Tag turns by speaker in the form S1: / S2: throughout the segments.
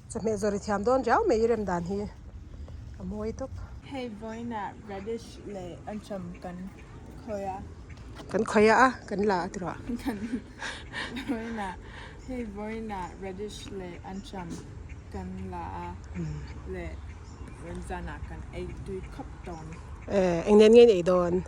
S1: Chawhmeh zawrh i thiam dawn riau mai i rem dan hi a mawi tawp.
S2: Hei vawiinah radish leh ancham kan khawi a.
S1: Kan khawi a, kan la a tirawh.
S2: Kan vawiinah hei vawiinah radish leh ancham kan la a leh zanah kan ei tui khawp dawn.
S1: Eh, eng nen nge in ei dawn?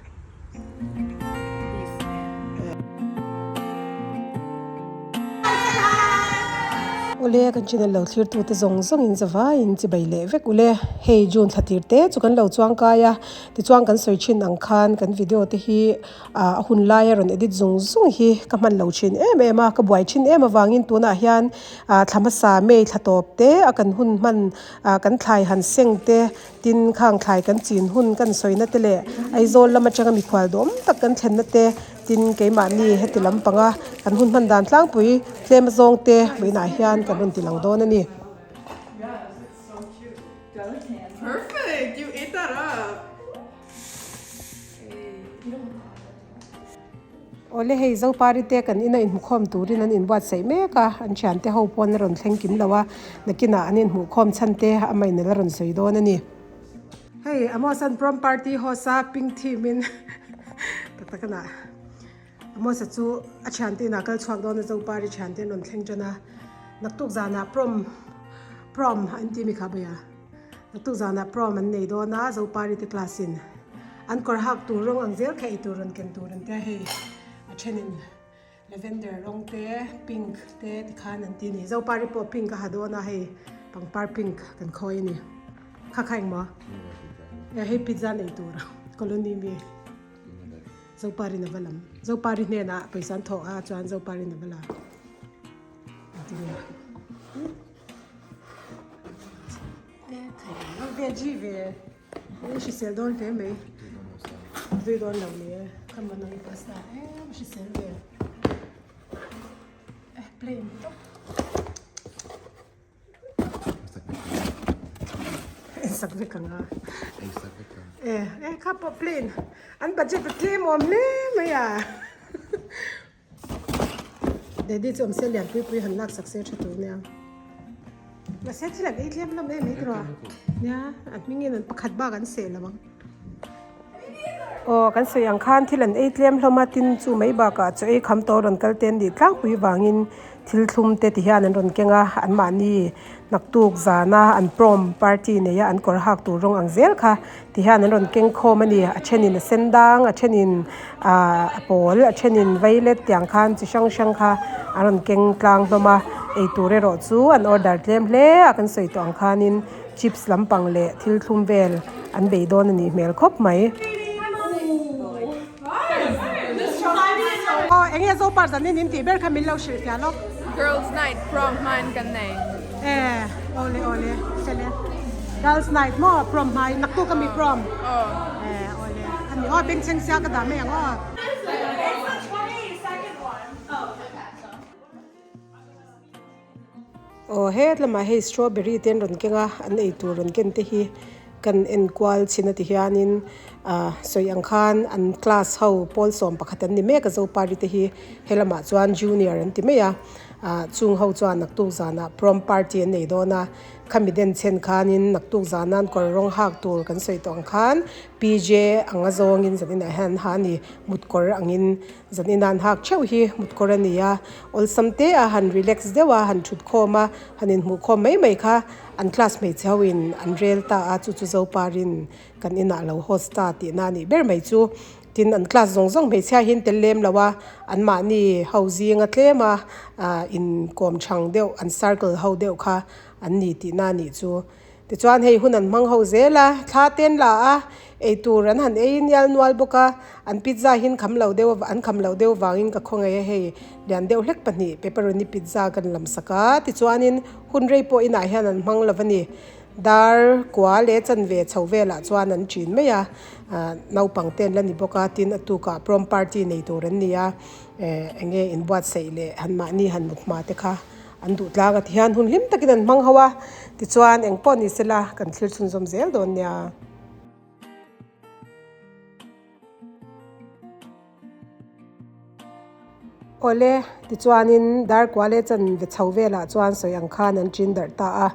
S1: Ule kan channel lo thlir tute zawng zawng in zavai in chibai leh vek ule hei June thla tir te chu kan lo chuang kai a tichuan kan sawi thin ang khan kan video te hi ah a hun laia rawn edit zung zung hi ka hman lo thin em em a ka buai thin em avangin tunah hian ah thla hmasa May thla tawp te a kan hun hman ah kan thlai han seng te Tin, khang thlai kan chin hun kan sawina te leh Aizawl lam atanga mikhual duhawm tak kan thlenna te, tin keimahni heti lampanga kan hun hman dan tlangpui tlem azawng te vawiinah hian kan rawn ti lang dawn a ni. Awle hei Zopari te kan ina inhmukhawm turin an inbuatsaih mek a, an thiante ho pawn a rawn thleng kim lo a, nakinah an inhmuhkhawm chhan te amah in ala rawn sawi dawn a ni. Hei Amos an prom party host a pink theme in tak tak ana Amos a chu a thiante inah kal chhuak dawn a Zopari thiante an rawn thleng tan a, naktuk zanah prom prom an ti mi kha bawih a. Naktuk zanah prom an nei dawn a, Zopari te class in an kawr hak tur rawng ang zel kha ei tur rawn ken tur an tia hei a thenin lavender rawng te pink te tikhan an ti a ni. Zopari pawh pink a ha dawn a hei pangpar pink kan khawi a ni. Kha kha engmaw? Hei pizza nei tur colony mi Zopari na va lam. Zopari hnenah pawisa an thawh a chuan Zopari na va la. Veggie ve hrisel dawn hle mai zui dawn lo ni e ka manang pasta em hrisel ve eh plain tawp sak vek ang a eh eh kha pawh plain an budget a tlem awm hle mai a. Daddy chu awm se lian pui pui han lak sak se tha tur nia. Mahse thil an ei tlem hlawm em mai tiraw? Nia, a hmingin an pakhat bak an seh lo ang. Aw, kan sawi ang khan thil an ei tlem hlawm a, tin chu mai bakah chaw ei kham tawh rawn kal te an nih tlangpui vangin thil thlum te ti hian an rawn keng a, anmahni Naktuk zana an prom party neia an kawr hak tur rawng ang zel kha ti hian an rawn keng khawm a ni. A thenin a sen dang, a thenin ahh a pawl, a thenin violet tiang khan chi hrang hrang kha an rawn keng tlang hlawm a. Eitur erawh chu an order tlem hle a, kan sawi tawh ang khanin chips lampang leh thil thlum vel an bei dawn a nih hmel khawp mai. Aw eng nge Zopar zanin in tih ber kha min lo hrilh fiah lawk.
S2: Girls night prom hmain kan nei.
S1: E awle awle sele Girls night maw prom hmain naktuk ami prom.
S2: Aw.
S1: E awle ani aw bengchheng sia ka dah mai ang aw. Aw het lamah hei strawberry te an rawn keng a an eitur rawn ken te hi kan en kual chhin a ti hianin ah sawi ang khan an class ho pawl sawm pakhat an ni mek a zopari te hi helamah chuan junior an ti mai a ah chung ho chuan naktuk zanah prom party an nei dawn a khami den chhen khanin naktuk zana an kawr rawng hak tur kan sawi tawh ang khan PJ anga zawngin zaninah hian an ha a ni mut kawr angin. Zanin an hak theuh hi mutkawr a ni a, awlsam te a han relax deuh a, han thut khawm a, han inhmuh khawm mai mai kha an class hmeichhe ho in an rel ta a, chu chu Zoparin kan inah lo host ta tihna a nih ber mai chu. Tin, an class zawng zawng hmeichhia hi an tel lem lo a, anmahni ho zinga tlem a inkawm chhang deuh, an circle ho deuh kha an ni tihna a nih chu. Tichuan hei hun an hmang ho zel a, thla te an la a, eitur an han ei nial nual bawk a, an pizza hi an kham lo deuh an kham loh deuh vangin ka khawngaih a hei lian deuh hlek pahnih pepperoni pizza kan lam sak a, tichuanin hun rei pawh inah hian an hmang lo a ni. Dar kua leh chanve chho velah chuan an ṭin mai a, ah naupang te an la ni bawk a, tin a tukah prom party nei tur an ni a, eh eng nge inbuatsaih leh han mahni han mut hma te kha. An duh tlang a ti hian hun hlim takin an hmang ho a, tichuan eng pawh ni sela kan thlir chhunzawm zel dawn nia. Awle, tichuanin Darkuale chanve chho velah chuan sawi ang khan an chin darh ta a.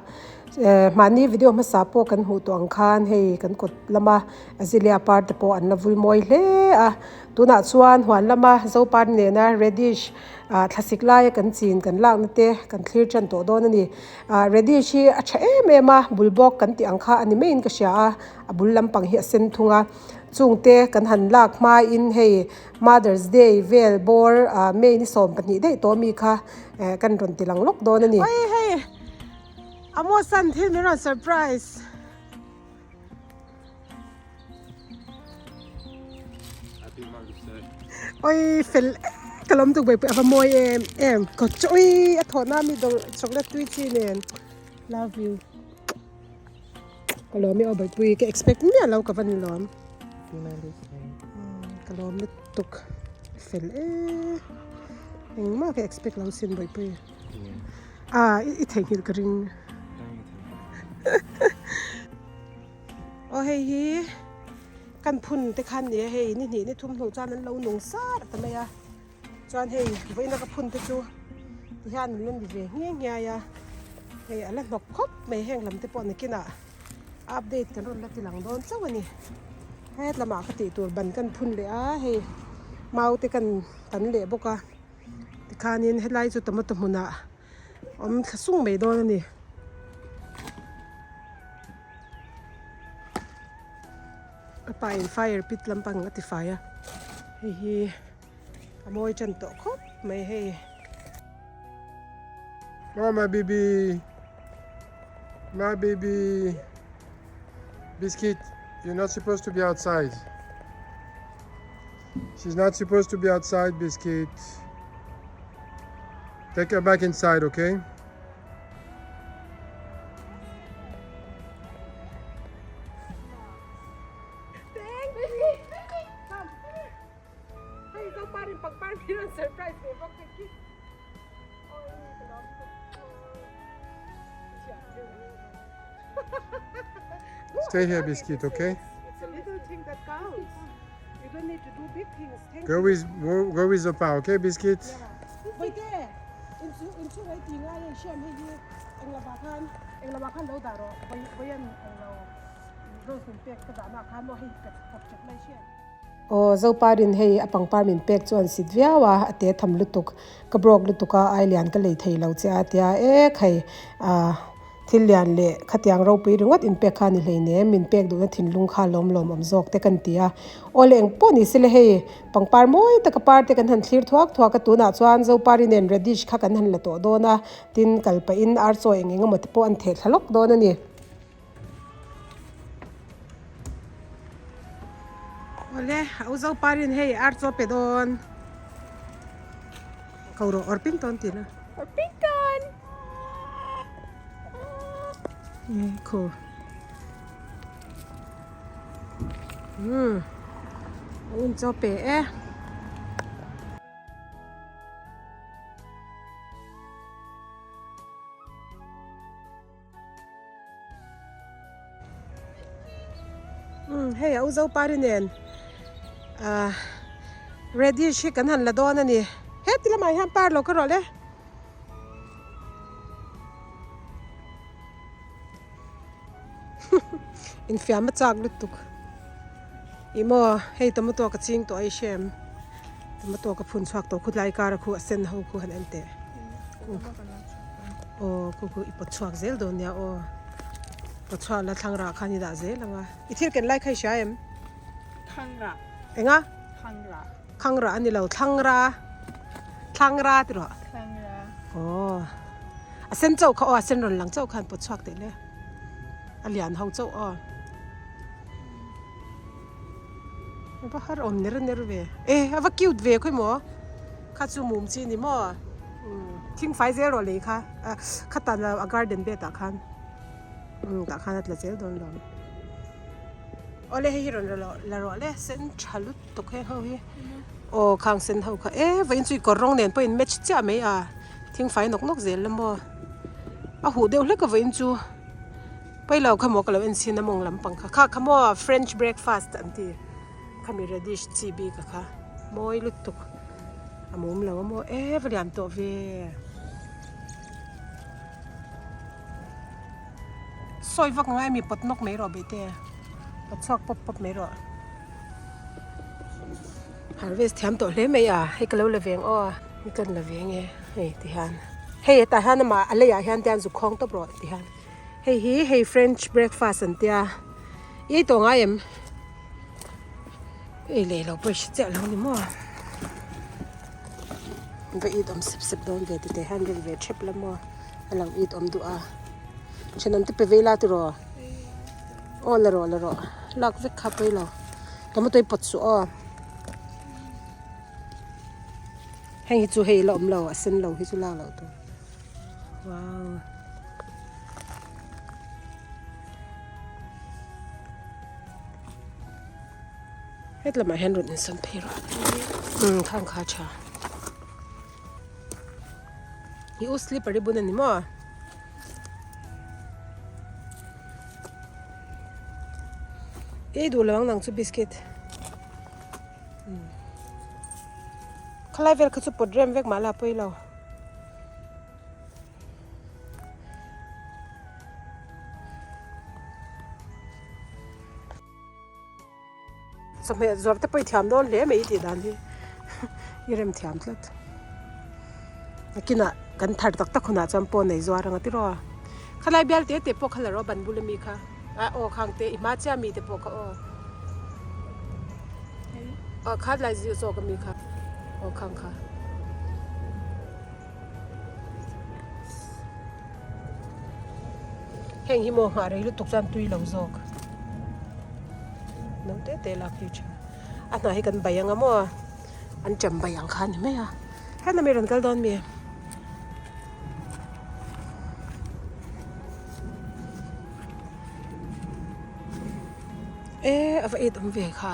S1: Mahni video hmasa pawh kan hmuh tawh ang khan hei kan kawt lama Azalea par te pawh an la vul mawi hle a. Tunah chuan huan lama Zopar nena radish thlasik laia kan chin kan lakna te kan thlir tan tawh dawn a ni. Radish hi a tha em em a, bul bawk kan tih ang kha a ni maiin ka hria a, a bul lampang hi a sen thung a. Chungte kan han lak hmain hei Mother's Day vel bawr May ni 12 daih tawh mi kha kan rawn ti lang lawk dawn a ni. Oi hei Amos-a'n thil min rawn surprise.
S3: Happy Mother's Day.
S1: Oi fel ka lawm tuk bai pui a va mawi em em ka chaw oi a thawhna mi dawr chocolate tui chi nen love you. Ka lawm i aw Baipui ka expect miah lo ka va ni lawm. Ka lawm lutuk fel e engmah ka expect lo sin Baipui. Ah i theihnghilh ka ring. Aw hei hi kan phun te khan nia hei ni hnih ni thum hnu chuan an lo nung sar ta mai a. Chuan hei vawiina ka phun te chu ti hian an la ni ve nghe nghiai a, hei a la hnawk khawp mai heng lam te pawh nakinah update kan rawn la ti lang dawn chauh a ni. Het lamah ka tih tur ban kan phun leh a, hei mau te kan tan leh bawk a, tikhanin helai chu tomato hmunah awm thla sung mai dawn a ni. Ka pa in fire pit lampang a ti fai a, hei hi. A mawi tan tawh khawp mai hei.
S3: Oh my baby my baby biscuit you're not supposed to be outside she's not supposed to be outside biscuit take her back inside okay
S1: Thank you. Hei Zoparin pangpar min rawn surprise ve bawk hei khi. Oi ka lawm tuk. Thiam thil.
S3: Stay here biscuit okay?
S1: It's a little thing that counts. You don't need to do big things. Thank
S3: Go
S1: you.
S3: with go with Zopa okay biscuit?
S1: Yeah. Boite, in chu in chu ngai ti ngai hei siam hei hi englamah khan englamah khan lo dah rawh. Vawi vawian englo rose min pek ka dahna khan maw hei ka kawp chat mai siam. Aw Zoparin hei a pangpar min pek chu an sit viau a, a te tham lutuk, ka broke lutuk a, ai lian ka lei thei lo che a tia ek hei ah thil lian leh khatiang ropui ringawt in pek kha a ni hleinem, min pek duhna thinlung kha lawm lawm awm zawk te kan ti a. Aw le eng pawh ni sile hei pangpar mawi taka par te kan han thlir thuak thuak a, tunah chuan Zopari nen radish kha kan han la tawh dawn a, tin kal pahin ar chaw eng eng emaw te pawh an theh thla lawk dawn a ni. Awle a u zo parin hei ar chaw pe dawn ko rawh awr ping tawn tih na
S2: awr ping tawn
S1: khaw umm a un chaw pe e. Umm hei a u Zopari nen ah radish hi kan han la dawn a ni heti lamah hian par lo ka rawlh e infiam a chak lutuk ih maw hei tomato ka ching tawh a i hre em tomato ka phun chhuak tawh khutlai kar a khu a sen ho khu han en teh. Aw khu khu i pawt chhuak zel dawn nia aw pawt chhuak la thlang rah khan i dah zel ang a i thil ken lai kha i hria em?
S2: Thlang rah
S1: Enga?
S2: Thlang rah
S1: Thlang rah a ni lo thlang ra thlang ra ti rawh
S2: Thlang ra
S1: Aw a sen chauh kha aw a sen rawn lang chauh khan pawt chhuak teh le a lian ho chauh aw a va har awm ner ner ve e a va cute ve khawi maw kha chu mum chi a ni maw umm thing fai zel rawh lei kha a khatan a garden bed ah khan umm tah khan a tla zel dawn lo awle hei hi rawn la rawh le sen tha lutuk heng ho hi aw khang sen ho kha e vawiin chu i kawr rawng nen pawh in match chiah mai a thing fai nawk nawk zel la maw a huh deuh hlek a vawiin chu. Pailo kha maw ka lo en chhin a mawng lampang kha kha kha maw french breakfast an ti khami radish chi bik a kha mawi lutuk. A mum lo a maw e va lian tawh ve. Sawi vak ngai mi pawt nawk mai rawh beite pawt chhuak pawp pawp mai rawh. Harvest thiam tawh hle mai a hei ka lo la veng aw ni kan la veng e hei ti hian hei hetah hian amah a leiah hian te hian zuk khawng tawp rawh ti hian hei hi hei french breakfast an tia i ei tawh ngai em ei leh lo pawh i hre chiah lo ni maw va it awm sep sep dawn ve ti te hian rem ve thep la maw a lang it awm duh a thenawm te pe vei la tiraw aw la rawh la rawh lak vek kha pawi lo. Tomato hi pawt suh aw. Heng hi chu hei la awm lo a sen lo hi chu lak loh tur. Wow. Het lamah hian rawn insawn phei rawh. Um khang kha tha. I u slipper hi bun a ni maw? Ei duh lo ang nang chu biscuit khalai vel kha chu pawt rem vek mah la pawi lo. Chawhmeh zawrh te pawh i thiam dawn hle mai i tih dan hi i rem thiam tlat. Nakinah kan thar tak tak hunah chuan pawn nei zuar ang a tiraw. Khalai bial te te pawh kha la rawh ban bul ami kha a aw khang te i hma chiah mi te pawh kha aw. Aw khalai zawk ami kha aw khang kha. Heng hi maw nghah rei lutuk chuan tui lo zawk no te te lak hi tha a hnah hi kan bai anga maw an ṭem bai ang kha a ni mai a helai mi rawn kal dawn mi e a va it awm ve kha.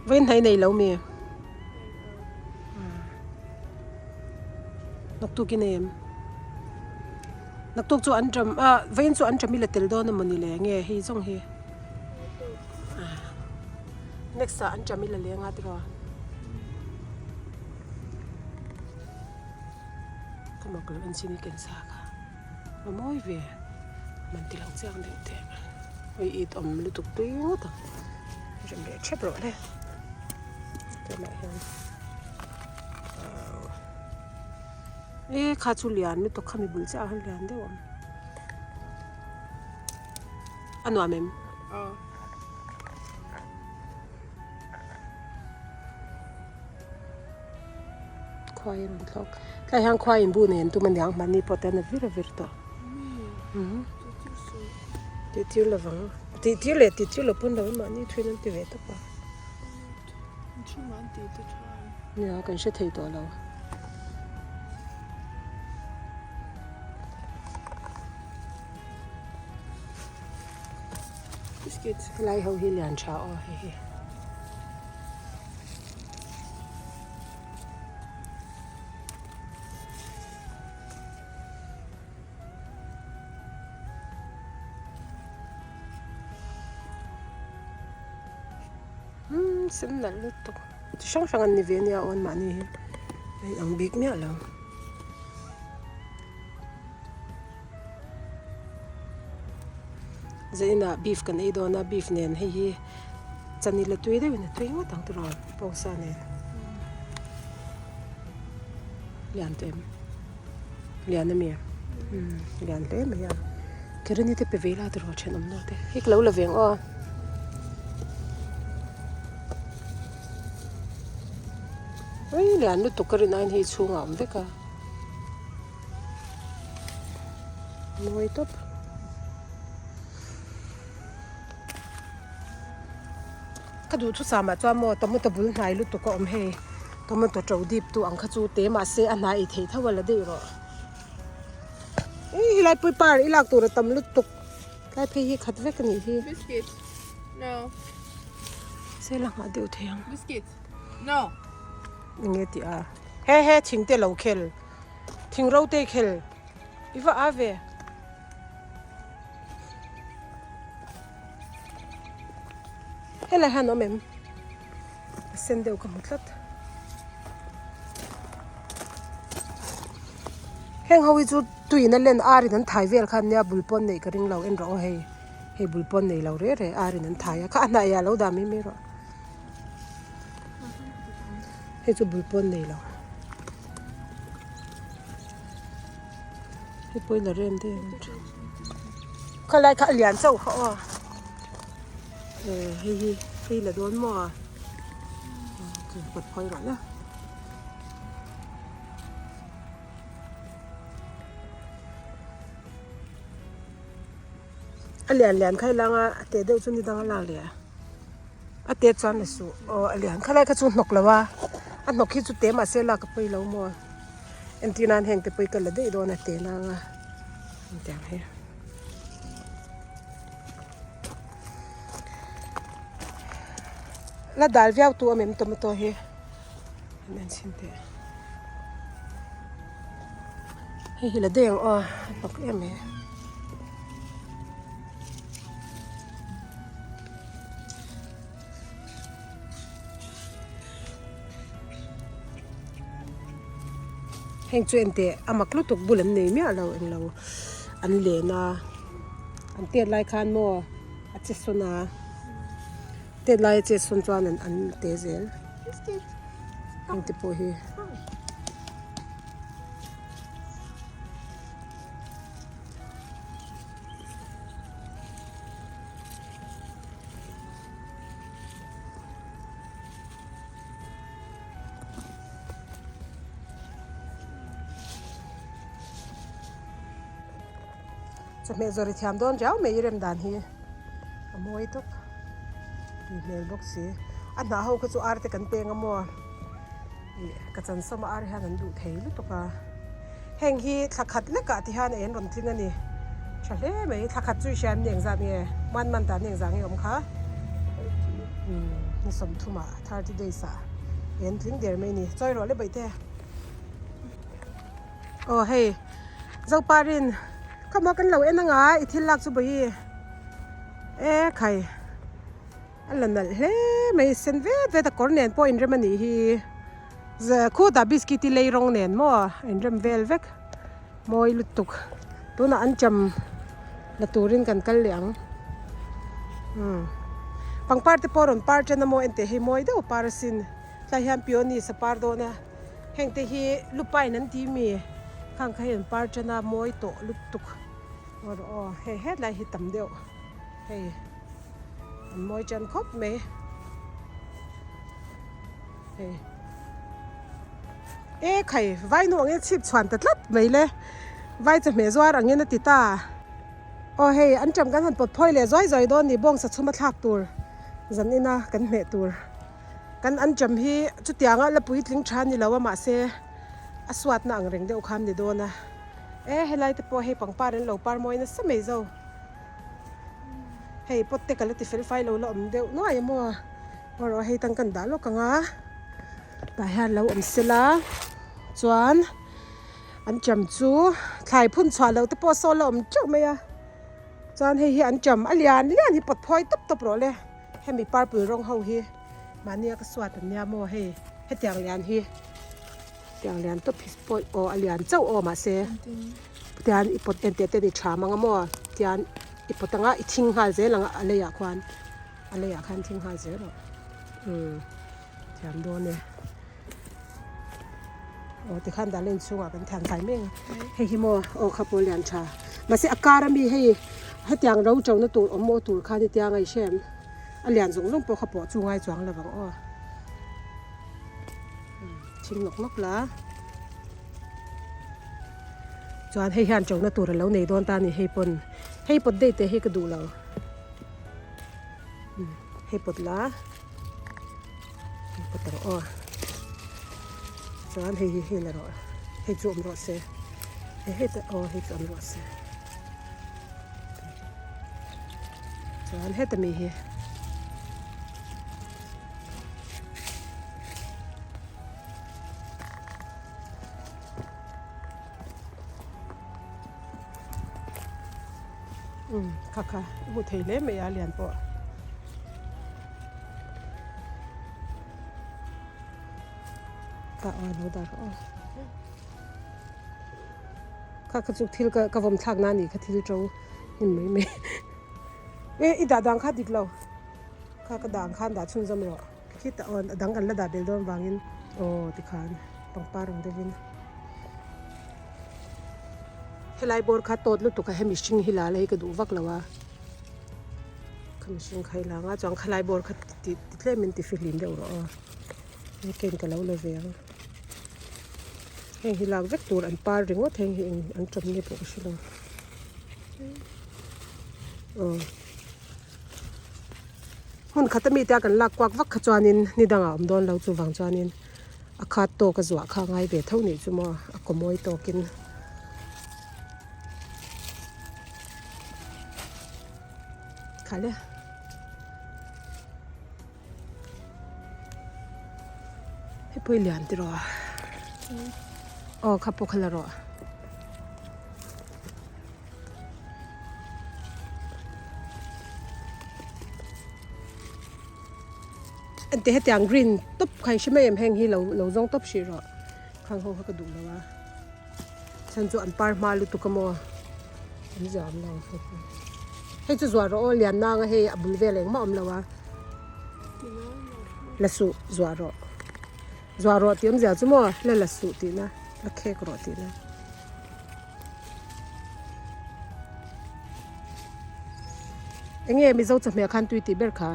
S1: Vawiin hnai nei lo mi? Naktuk i nei em? Naktuk chu an ṭam a vawiin chu an ṭam i la tel dawn emaw ni le nge hei zawng hi next ah an ṭam i la leng a tiraw? Ka mak loh en chin i ken sa kha. A mawi ve man ti lang chiang deuh teh ui it awm lutuk tui ngawt ang rem leh thep rawh le tunah hian e kha chu lian lutuk kha mi bul chiah ah khan lian deuh a awm a nuam em. Khuai a rawn thlawk. Tlai hian khuai in bu nen tum aniang mahni pawh te an vir a vir tawh. Tih tir lovang. Tih tir leh tih tir lo pawn lo mahni thuin an ti ve tawp a. Nia kan hre thei tawh lo. Helai ho hi lian tha aw hei hi. Umm sen nalh lutuk chi hrang hrang an ni ve ania aw an mahni hi a inang bik miah lo. Zainah beef kan ei dawn a beef nen hei hi chani la tui deuhin a tui ngawt ang tiraw pawngsa nen lian tawh em lian ami umm lian hle mai a kerani te pe ve ila tiraw thenawm nawk te hei ka lo la ve ang aw. Ui lian lutuk ka rin aiin hei chhungah a awm vek a. Mawi tawp. Ka duh thu samah chuan maw tomato bul hnai lutuk a awm hei tomato to dip tu ang kha chu te mahse a hnai ei thei tho a la daih rawh. Ih helai pui par i lak tur a tam lutuk tlai phei hi khat vek a nih hi.
S2: Biscuit no.
S1: Se la nghah deuh thei ang.
S2: Biscuit no.
S1: Enge tih a he he thing te lo khel. Thing ro te khel i va a ve. Helai hian awm em? A sen deuh ka hmu tlat. Heng ho hi chu tuiin a len ar in an thai vel kha ania bul pawn neih ka ring lo en rawh aw hei hei bul pawn nei lo reh reh ar in an thai a kha a hnah ah lo dah mai mai rawh hei chu bul pawn nei lo hei pawh hi la rem deuh ang chu khalai kha a lian chauh kha aw hei hi hei la dawn maw kawt phawi rawh le. A lian lian kha i lang a a teh deuh chu ni dang a lak leh a a te chuan la suh aw a lian khalai kha chu hnawk lo a a hnawk hi chu te mahse lak a pawi lo maw entir nan heng te pawh hi ka la daih dawn a te nang a hetiang hi. La dal viau tu awm em tomato hi an en chhin teh hei hi la daih ang aw a hnawk em mai heng chu enteh a mak lutuk bul an nei miah lo englo an len a an tet lai khan maw a che sawn a tet lai a che sawn chuan an an te zel heng te pawh hi. Chawhmeh zawrh i thiam dawn riau mai i rem dan hi a mawi tawp tui hmel bawk si a hnah ho kha chu ar te kan peng a maw ih ka chan sawm a ar hian an duh thei lutuk a heng hi thla khat lekah ti hian en rawn tling a ni tha hle mai thla khat chu i hria em ni engzat nge one month ah ni engzah nge awm kha umm ni sawmthum ah 30 days ah en tling der mai a ni chawi rawh le bawihte. Aw hei Zoparin khawmaw kan lo en anga i thil lak chu bawi e khai a la nalh hle mai sen vet vet a kawr nen pawh a inrem a nih hi khutah biscuit hi lei rawng nen maw a inrem vel vek mawi lutuk tunah an cham la turin kan kal leh ang umm pangpar te pawh a rawn par tan a maw enteh hei mawi deuh a par asin tlai hian peony sa par dawn a. Heng te hi lupain an ti mi khang kha hei an par tan a mawi tawh lutuk ngaw rawh aw hei hetlai hi tam deuh hei an mawi tan khawp mai hei e khai vai nu angin chhip chhuan ta tlat mai le vai chawhmeh zuar angin a ti ta aw hei an ṭam kan han pawt phawi leh zuai zuai dawn ni bawngsa chhuma thlak tur zan ina kan hmeh tur. Kan an cham hi chutianga la puitling tha ni lo a mahse a suatna ang reng deuh kha an ni dawn a e helai te pawh hei pangpar an lo par mawi nasa mai zo hei pot te ka la ti fel fai lo la awm deuh nuai a maw erawh hei tang kan dah lawk ang a tah hian lo awm sela chuan an cham chu thlai phun chhuah loh te pawh saw la awm teuh mai a chuan hei hi an cham a lian lian hi pawt phawi tawp tawp rawh le. Hemi purple rawng ho hi mahnia ka suat an nia maw hei hetiang lian hi tiang lian tawp hi pawh aw a lian chauh aw mahse tian i pawt en teh te ni tha mang a maw tian i pawt anga i thing nghal zel ang a leiah khuan a leiah khan thing nghal zel rawh umm thiam dawn e aw tikhan dah lane chhungah kan thian fai mek a hei hi maw aw kha pawh lian tha mahse a kar ami hei hetiang ro to na tur awm maw tur khan hetiang a i hrem a lian zawng zawng pawh kha pawh chu ngai chuang lo vang aw thing nawk nawk la chuan hei hian to na tur a lo nei dawn ta a ni hei pawn hei pawt daih te hi ka duh lo hei pawt la. Ka tawrh aw chuan hei hi hei la rawh hei chu awm rawh se hei hei te aw hei chu awm rawh se chuan heta mi hi umm kha kha hmu thei hle mai a lian pawh. Kha aw lo dah rawh aw. Kha kha chu thil ka ka vawm thlak na anih kha thil to hnim mai mai. E i dah dan kha dik lo. Kha ka dah ang khan dah chhunzawm rawh. Khitah aw a dang kan la dah belh dawn vangin aw tikhan pangpar ang deuhin. Helai bawr kha tawt lutuk a hemi hring hi la la hi ka duh vak lo a. Kha mihring kha i la ang a chuan khalai bawr kha ti ti tlemin ti fihlim deuh rawh aw. Hei ka lo la ve ang. Heng hi lak vek tur an par ringawt heng hi eng an tawm nge pawh ka hre lo. Aw. Hmun khat ami te a kan lak kuak vak kha chuanin ni dangah a awm dawn lo chuvang chuanin a khat tawk a zuah kha a ngai ve tho nih chu maw a kaw mawi tawkin. Khalh e. Hei pawh hi lian tiraw aw kha pawh kha la rawh. Ente hetiang green tawp kha i hre mai em heng hi lo lo zawng tawp hrih rawh khang ho kha ka duh lo a chhan chu an par hma lutuk a maw an zam lo hei chu zuah rawh aw lian nang a hei a bul vel engmah a awm lo a la suh zuah rawh zuah rawh tih awmzia chu maw la la suh tihna la khek rawh tihna. Enge Mizo chawhmeh khan tui tih ber kha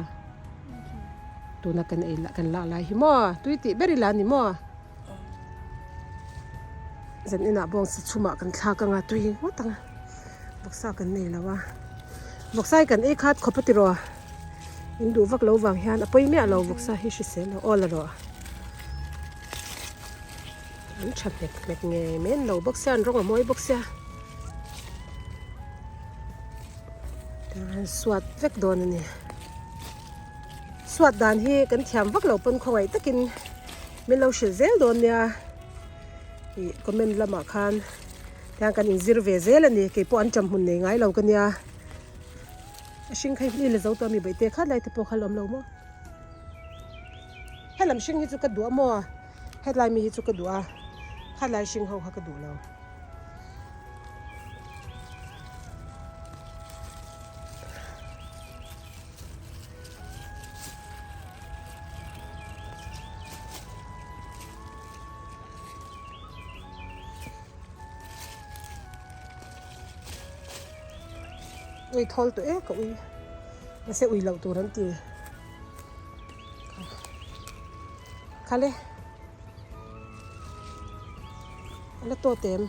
S1: tuna kan ei kan lak lai hi maw tui tih ber ila ni maw zan inah bawng sa chhumah kan thlak anga tui ngawt ang vawksa kan nei lo a vawksa hi kan ei khat khawp a tiraw in duh vak lo vang hian a pawi miah lo vawksa hi hrisel lo aw la rawh. An tha hmek hmek ngei mai an lo bawk sia an rawng a mawi bawk sia an suat vek dawn a ni suat dan hi kan thiam vak lo pawn khawngaih takin min lo hrilh zel dawn nia ih comment lamah khan tiang kan inzir ve zel a ni keipawh an ṭam hmun nei ngai lo ka nia a hring kha hi hmel a zo tawh a mi baihte khat lai te pawh kha a la awm lo maw helam hring hi chu ka duh a maw. Hetlai mi hi chu ka duh a, khatlai hring ho kha ka duh lo. Ui thawl tawh e ka ui, mahse ui loh tur an ti. Khale a la tawt em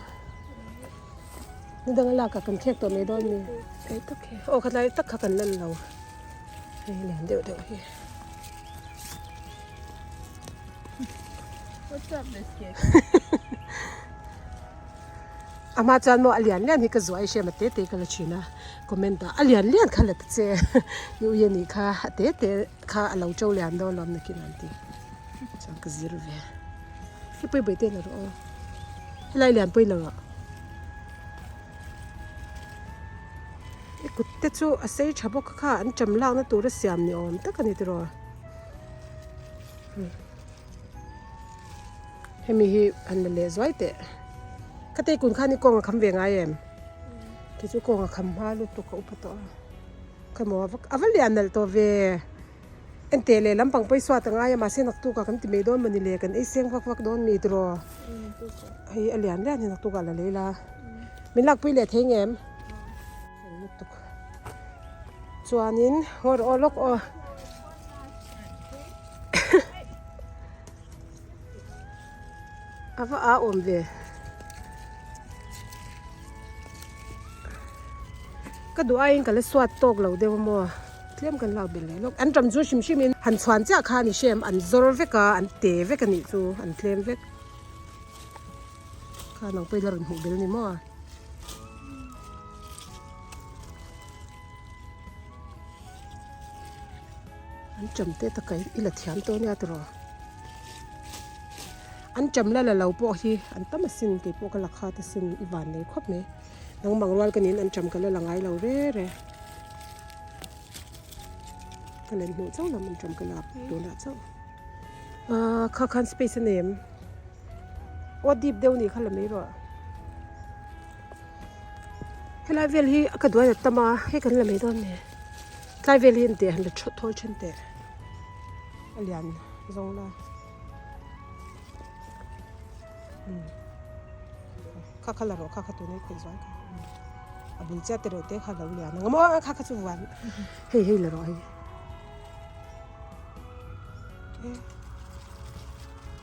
S1: ni dang a lak ah kan khek tawh mai dawn mi hei tak hi aw khatlai tak kha kan lan lo hei lian deuh deuh hi.
S2: What's up biscuit?
S1: A hma chuan maw a lian lian hi ka zuah i hriam a te te ka la thin a comment ah a lian lian kha la ta che i ui a nih kha a te te kha a lo to lian dawn lo nakin an ti chuan ka zir ve hei pawi pawi te la rawh aw helai lian pawi lo rawh i kut te chu a sei tha bawk kha an ṭam lakna tura siam ni awm tak a ni tiraw. Hemi hi han la leh zuai teh. Ka tei kun khan i kawng a kham ve ngai em? Kei chu kawng a kham hma lutuk a upa tawh a. Ka maw a va lian nalh tawh ve. Enteh leh lampang pawh i suat a ngai a mahse naktuk ah kan ti mai dawn mawni le kan ei seng vak vak dawn mi tiraw. Hei a lian lian hi naktuk ah la lei la. Min lakpui leh thei ngem? Lutuk. Chuanin ngawi rawh aw lawk aw. A va a awm ve. Ka duh aiin ka la suat tawk lo deuh a maw tlem kan lak belh leh lawk. An ṭam chu hrim hrim in han chhuan chiah kha a ni hrem an zawr vek a an te vek a nih chu an tlem vek. Kha nang pawhin a rawn hmuh belh a ni maw. An ṭam te taka i la thiam tawh ania tiraw an ṭam la la lo pawh hi an tam asin kei pawh ka la khat asin i van nei khawp mai nangmah rual ka niin an ṭam ka la la ngai lo re re ka len hmuh chauh lam an ṭam ka lak tunah chauh ahh kha khan space a nei em. Aw dip deuh nih kha la mai rawh. Helai vel hi ka duai a tam a, hei kan la mai dawn nge. Tlai vel hi an teh han la thawl then teh. A lian zawng la. Kha kha la rawh kha kha tuna i khawih zual kha. A bul chiah te reuh te kha lo lian ang maw kha kha chu vuan. Hei hei la rawh hei.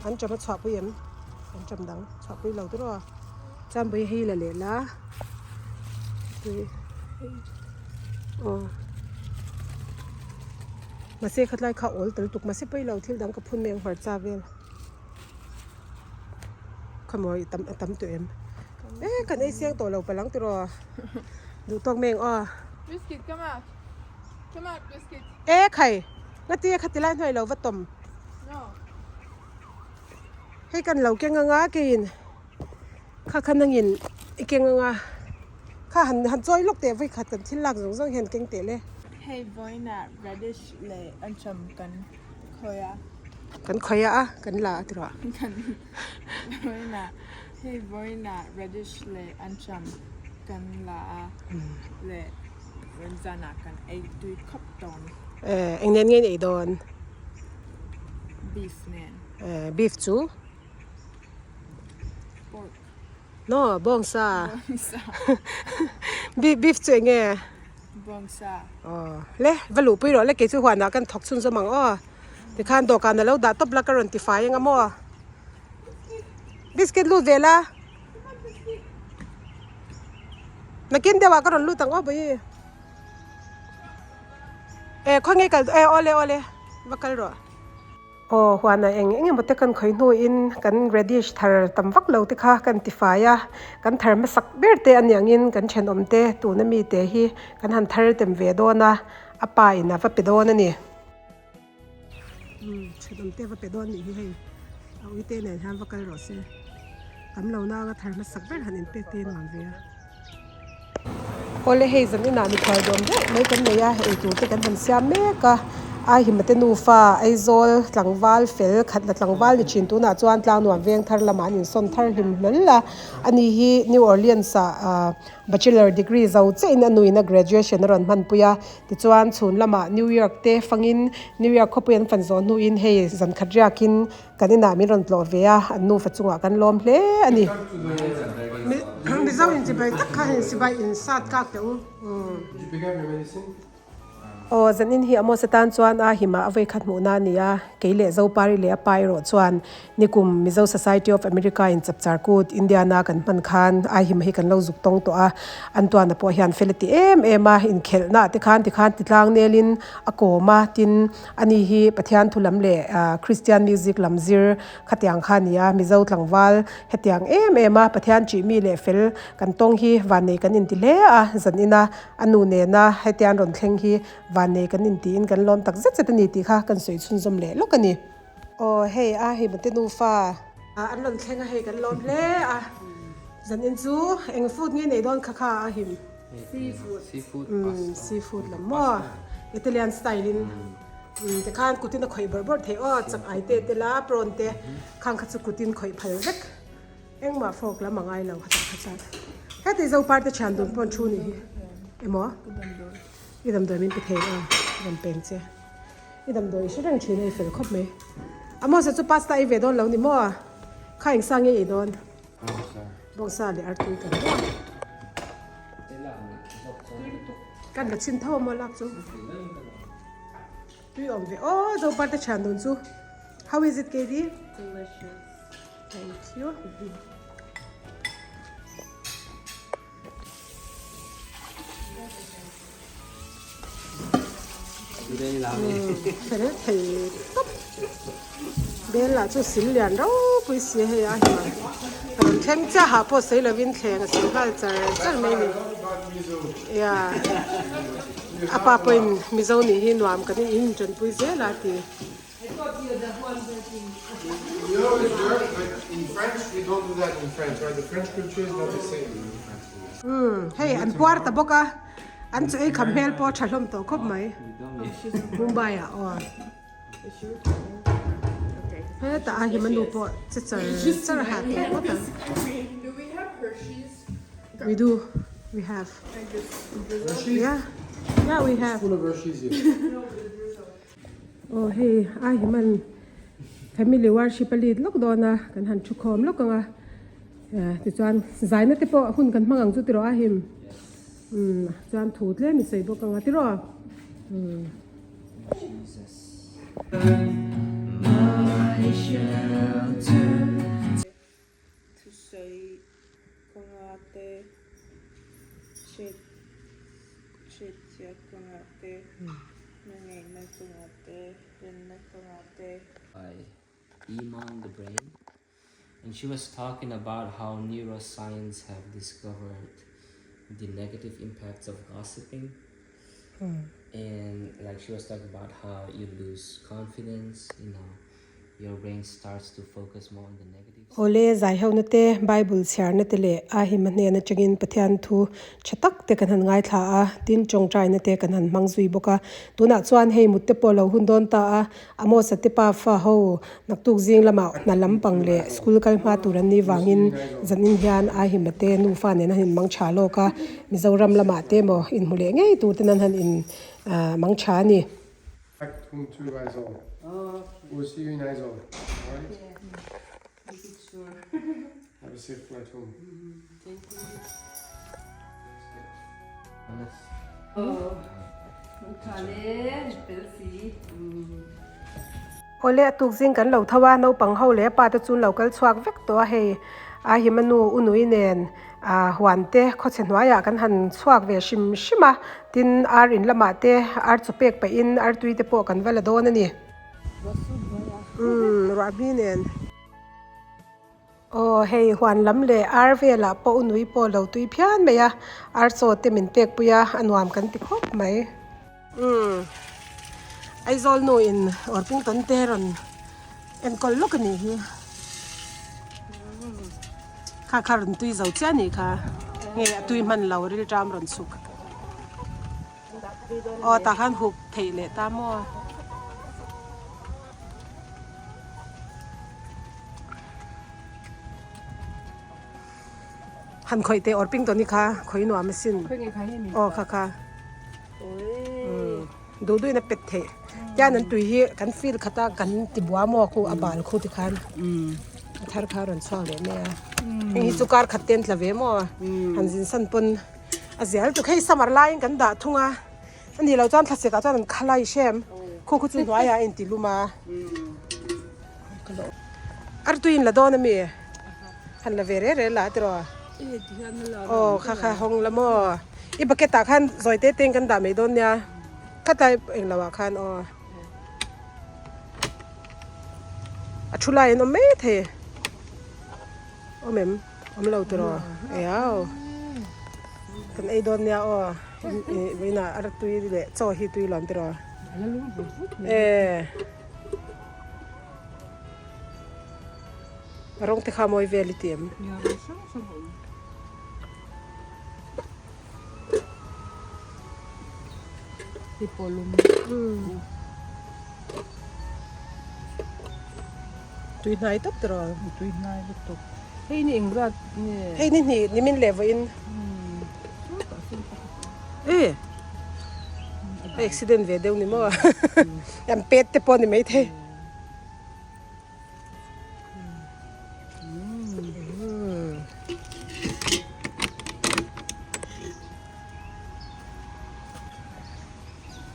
S1: An ṭam a chhuahpui em? An ṭam dang chhuahpui lo tiraw a? Chuan vawi hei la leh la tui aw mahse khatlai kha awl tel tuk mahse pawi lo thil dang ka phun mai ang hmarcha vel khawmawi tam a tam tawh em e kan ei siang tawh lo palang tiraw duh tawk mai ang aw.
S2: Biscuit come out come out biscuit.
S1: E khai ngati kha ti lai hnuai lo va tawm.
S2: No.
S1: Hei kan lo keng anga keiin kha kha nangin i keng anga kha han han chawi lawk teh vawi khat kan thil lak zawng zawng hian keng teh le.
S2: Hei vawiinah radish leh ancham kan khawi a.
S1: Kan khawi a a kan la a ti rawh.
S2: Kan vawiinah hei vawiinah radish leh ancham kan la a leh zanah kan ei tui khawp dawn.
S1: Eng nen nge in ei dawn?
S2: Beef nen.
S1: Beef chu?
S2: Pork.
S1: No, bawngsa.
S2: Bawngsa.
S1: Beef chu eng nge?
S2: Bawngsa.
S1: Aw, le, va luhpui rawh le, kei chu huanah kan thawk chhunzawm ang aw. Tikhan dawhkan a lo dah tawp la ka rawn tifai eng a maw? Biscuit lut ve la. Nakin deuhah ka rawn lut ang aw bawihi. E khawnge kal e awle awle va kal rawh. Aw huanah eng eng emaw te kan khawi hnuin kan radish thar tam vak lo te kha kan tifai a, kan thar hmasak ber te a ni angin kan thenawm te tuna mi te hi kan han thar tem ve dawn a, a pa in a va pe dawn a ni. Umm thenawm te va pe dawn nih hi hei a uite nen hian va kal rawh se tam lo nanga thar hmasak ber han inpek te hi nuam ve a. Awle hei zan inah mikhual dawm deuh mai kan nei a eitur te kan han siam mek a Aihima te nufa Aizawl tlangval fel khat la tlangval ni thin tunah chuan Tlangnuam veng thar lamah an insawn thar hlim hlawl a ani hi New Orleans ah ah bachelor degree zo chiah in a nuin a graduation a rawn hmanpui a. Tichuan chhun lamah New York te fangin New York khawpui an fan zawh hnuin hei zan khat riakin kan inah min rawn tlawh ve a, an nufa chungah kan lawm hle a ni. Mizo inchibai tak kha hei sibai in sat kak teh u. Aw zan in hi Amos atan chuan a himah a vawi khat hmuhna a ni a, kei leh Zopari leh a pa erawh chuan Nikum Mizo Society of America in Chapchar Kut Indiana kan hman khan Aihima hi kan lo zuk tawng tawh a, Antuana pawh hian fel a ti em em a, inkhelhna te khan tikhan titlang nelin a kawm a, tin ani hi Pathian thu lam leh Christian music lam zir khatiang kha a ni a, Mizo tlangval hetiang em em a Pathian chih mi leh fel kan tawng hi vannei kan inti hle a, zan ina a nu nena hetiang rawn thleng hi vannei kan intiin kan lawm tak zet zet a ni tih kha kan sawi chhunzawm leh lawk a ni. Aw hei a hei mate nufa. An rawn thleng a hei kan lawm hle a zanin chu eng food nge nei dawn kha kha a him.
S2: Seafood.
S1: Umm seafood lam maw Italian style in umm tikhan kutin a khawih bawrh bawrh theih aw chak ai te te la prawn te khang kha chu kutin khawih phal vek engmah fork lam a ngai lo kha tak kha chuan heti Zopar te thian dun pawh an thu nih hi emaw i damdawi min pe thei aw rawn peng che. I damdawi hre reng thin a i fel khawp mai. Amos-a chu pasta ei ve dawn lo ni maw? Kha eng sa nge i dawn? Bawngsa leh artui kan dawn. Kan la chhin tho a maw lak chu. Tui awm ve aw Zopa te thian dun chu. How is it Katie?
S2: Delicious.
S1: Thank you. Fel thei tawp bel lah chu sil lian ropui si a hei a him a rawn thleng chiah hah pawh sawi lovin thleng a sil nghal char char mai a ni ia a pa pawhin mizo nih hi nuam kan in intanpui zel a ti. Umm hei an puar ta bawk a an chu ei kham hmel pawh a tha hlawm tawh khawp mai Mumbai ah aw Hetah a him a nu pawh che char char a hah tawh ngawt ang. We do we have yeah yeah we have. Aw hei a himan family worship a lead lawk dawn a kan han thu khawm lawk ang a tichuan zaina te pawh hun kan hmang ang chu tiraw a him umm chuan thu tlem i sawi bawk ang a tiraw umm.
S2: Thusawi kawnga te, chhet chhetchhiat kawnga te, hmangaihna kawnga te, remna kawnga te.
S4: By Iman the Brain and she was talking about how neuroscience have discovered the negative impacts of gossiping and like she was talking about how you lose confidence you know your brain starts to focus more on the negative
S1: Awle zaihona te, Bible chhiarna te leh a hima hnen atangin Pathian thu tha tak te kan han ngaithla a, tin tawngtaina te kan han hmang zui bawk a. Tunah chuan hei mut te pawh lo hun dawn ta a, Amos-a te pa fa ho naktuk zing lamah hna lampang leh school kal hma tur an nih vangin zanin hian a hima te nufa nen an inmang tha lawk a, Mizoram lamah te emaw inhmu leh ngei tur ten an han in mang tha a ni.
S3: Back home to Aizawl. We'll see you in Aizawl. Alright? Have a safe flight home.
S1: Awle a tuk zing kan lo tho a, naupang ho leh a pa te chu an lo kal chhuak vek tawh a hei a him a nu u nui nen ah huan te khawchhe hnuaiah kan han chhuak ve hrim hrim a tin ar in lamah te ar chaw pek pahin ar tui te pawh kan va la dawn a ni. Umm ruah hmi nen. Aw hei huan lam leh ar velah pawh u nui pawh lo tui phian mai a ar chaw te min pek pui a a nuam kan ti khawp mai. Umm Aizawl nu in Orpington te rawn enkawl lawk a nih hi kha kha rawn tui zo chiah a nih kha nge a tui hman lo rilṭam rawn chhuk aw tah khan huk theih leh ta maw. Han khawih teh awr ping tawh ni kha khawi nuam asin aw kha kha duh duhin a pet theih tian an tui hi kan field khat a kan ti bua maw khu a bal khu tikhan a thar kha a rawn chhuak leh mai a heng hi chu kar khat te an tla ve maw han zin san pawn a zial tuk hei summer laiin kan dah thung a ani lo chuan thlasek ah chuan an khalai hrem khu khu chu hnuaiah a inti lum a. Artui in la dawn ami? Han la ve reh reh la tiraw? Aw kha kha hawng la maw? I bucket ah khan zawi te te in kan dah mai dawn nia khatlai eng lo ah khan aw a thu lai an awm mai thei awm em awm lo tiraw eiau kan ei dawn nia aw vawiinah artui leh chaw hi tui lawm tiraw e. A rawng te kha mawi vel i ti em? Tui hnai tawp tiraw?
S2: Tui hnai lutuk. Hei ni engzat nge?
S1: Hei ni hnih nimin leh vawiin. E accident ve deuh ni maw? An pet te pawh ni maithei.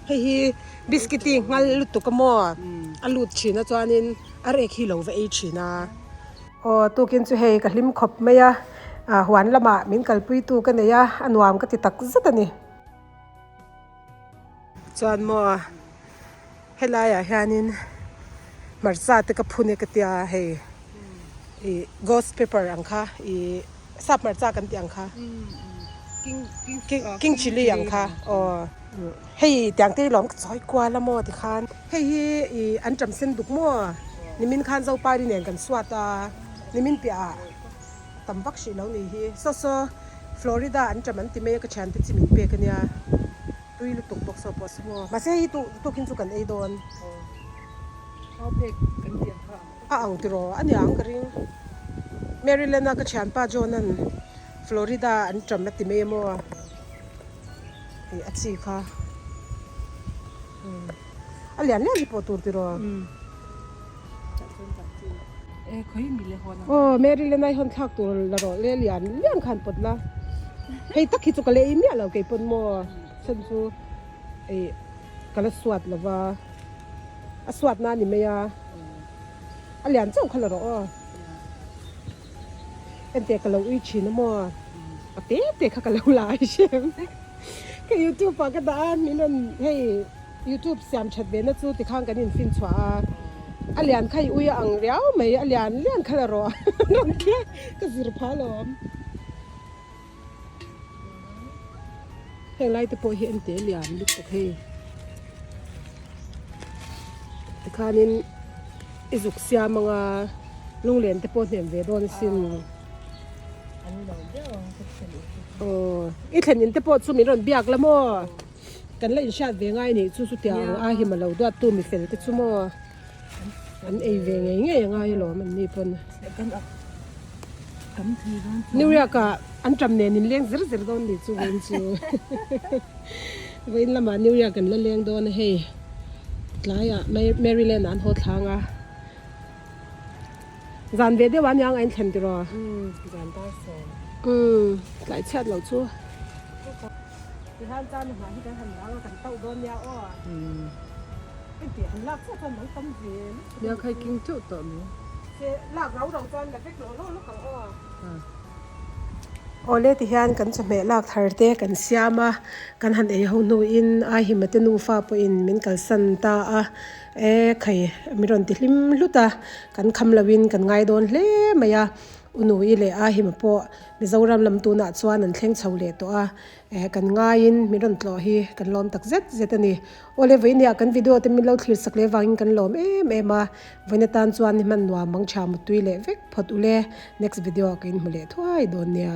S1: Hei hi biscuit hi nghal lutuk a maw a lut thin a chuanin a rek hi lo va ei thin a. Aw tukin chu hei ka hlim khawp mai a huan lamah min kalpui tu ka nei a a nuam ka ti tak zet a ni. Chuan maw helaiah hianin hmarcha te ka phun e ka tia hei ih ghost pepper ang kha ih sap hmarcha kan tih ang kha king chilli ang kha aw hei tiang te hi lawm ka chawi kual a maw tikhan hei hi ih an ṭam sen duk maw nimin khan zopari nen kan suat a nimin piahah tam vak hrih lo ni hi saw saw Florida an ṭam an ti mai a ka thiante chi min pek ania. Tui lutuk bawk saw pawh saw maw. Mahse hei tu tukin chu kan ei dawn.
S2: Aw phek kan tih ang kha.
S1: A ang tiraw a niang ka ring. Maryland a ka thianpa John an Florida an ṭam a ti mai emaw ih a chi kha a lian lian hi pawh tur tiraw. Aw Maryland a i hawn thlak tur la rawh le lian lian khan pawt la hei tak hi chu ka la ei miah lo keipawn maw chhan chu ih ka la suat lo va. A suatna a ni mai a, a lian chauh kha la rawh aw. Enteh ka lo ui thin a maw, a te te kha ka lo la ai hrem. Ka youtube ah ka dah a, min rawn hei youtube siam that ve na chu tikhan kan in fin chhuah a, a lian kha i ui a ang riau mai, a lian lian kha la rawh rawn tia ka zir phah alawm. Heng lai te pawh hi en teh lian lutuk hei tikhanin i zuk siam anga lunglen te pawh hnem ve dawn asin aw i thlen in te pawh chu min rawn biak la maw kan la inhriat ve ngai anih chu chutiang a him alo duat tu mi fel te chu maw an ei ve ngei ngei angai alawm an ni pawn. New York ah an ṭam nen in leng zir zir dawn ni chu vawiin chu vawiin lamah New York an la leng dawn a hei tlaiah Maryland ah an haw thlang a zan ve deuh a nia ang a inthlen tiraw umm tlai chhiat loh chu tihian chuan hnah hi kan han dang a kan tauh dawn nia aw heti han lak chiah chuan lo tam ve lutuk
S2: Nia khai king teuh tawh mai.
S1: Che lak rau rau chuan la vek lawh lawh lawk ang aw. Awle ti hian kan chawhmeh lak thar te kan siam a, kan han ei ho hnuin Aihima te nufa pawhin min kalsan ta a, e khai min rawn ti hlim hlut a, kan kham loin kan ngai dawn hle mai a, U Nui leh Aihima pawh Mizoram lam tunah chuan an thleng chho leh tawh a, e kan ngaiin min rawn tlawh hi kan lawm tak zet zet a ni. Awle vawinia kan video te min lo thlir sak leh vangin kan lawm em em a, vawiin atan chuan ni hman nuam mang tha mutui leh vek phawt ule, next video ah ka inhmu leh thuai dawn nia.